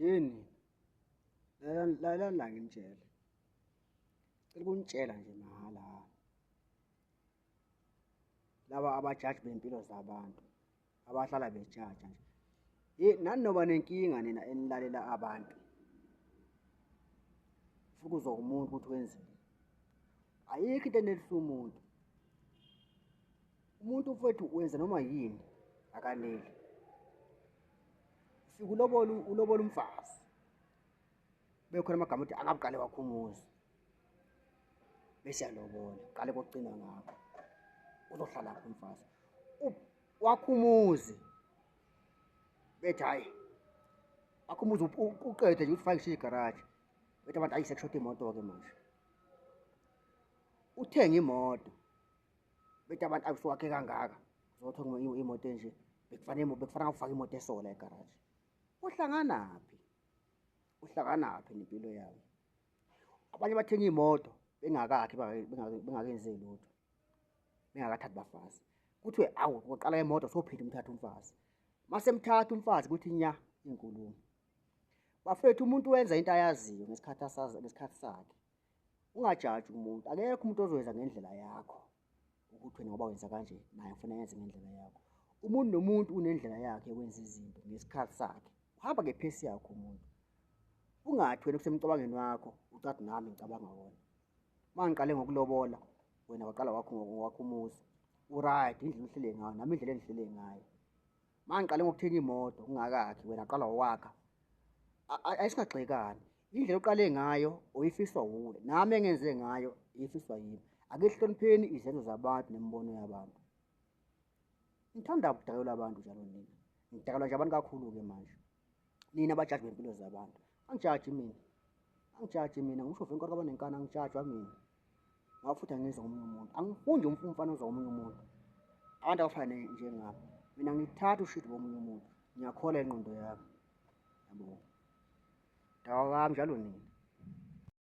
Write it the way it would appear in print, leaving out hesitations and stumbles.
Yini? Lalela la nginitshele. Cela ukunitshela nje mahhala. Laba abajaji bey'mpilo zabantu abahlala bejaja nje. Ye nani noba nenkinga nina enilalela abantu. Ufuna ukuzwa umuntu ukuthi wenzeni. Ayikho into enelisa umuntu. Umuntu mfowethu wenza noma yini akaneli. Ufike ulobola ulobola umfazi. Bekhona amagama ukuthi angabuqale wakho umuzi. Bese yalobola, qale kokugcina ngakho. Uzohlala phi umfazi? Wakho umuzi. Bethi hayi. Wakho umuzi uqede nje ukuthi fake igaraji. Bethi abantu ayi sekushoda imoto ke manje. Uthenga imoto. Bethi abantu akusuwakhe kangaka. Uzothenga imoto enje. Bekufanele bekufanele ufake imoto esola egaraji. Uhlanganaphi? Uhlanganaphi nempilo yami? Abanye bathenga imoto bengakakhi bengakenzi lutho. Bengakathathi bafazi. Kuthiwe awu uqala imoto sophinda umthatha umfazi. Masemthatha umfazi kuthi nya inkulumo. Bafethu umuntu wenza into ayaziyo ngesikhathi asazi ngesikhathi sakhe. Ungajaji umuntu, akekho umuntu ozoyenza ngendlela yakho. Ukuthi wena ngoba wenza kanje naye ufuna yenze ngendlela yakho. Umuntu nomuntu unendlela yakhe yokwenza izinto ngesikhathi sakhe. Uhamba ngephesi yakho umuntu. Ungathi wena kusemcabangweni wakho ucathi nami ngicabanga wona. Uma ngiqale ngokulobola wena waqala wakho ngowakho umuzi. Uright indlela ohlele ngayo nami indlela engihlele ngayo. Uma ngiqale ngokuthenga imoto ungakakhi wena qala wakha. Ayisingagxekani. Indlela oqale ngayo oyifiswa wuwe nami engenze ngayo ifiswa yimi. Ake sihlonipheni izenzo zabantu nemibono yabantu. Ngithanda ukudakelwa abantu njalo nina. Ngidakelwa nje abantu kakhulu-ke manje. Nina abajaji bempilo zabantu. Angijaji mina. Angijaji mina ngisho vele inkolo kwabanenkani angijajwa mina. Ngoba futhi angizwa omunye umuntu. Angifundi umfana ozwa omunye umuntu. Abantu abafana njengami. Mina ngithatha ushidi bomunye umuntu. Ngiyakholwa ingqondo yami. Yabo. Dawa kwami njalo nina.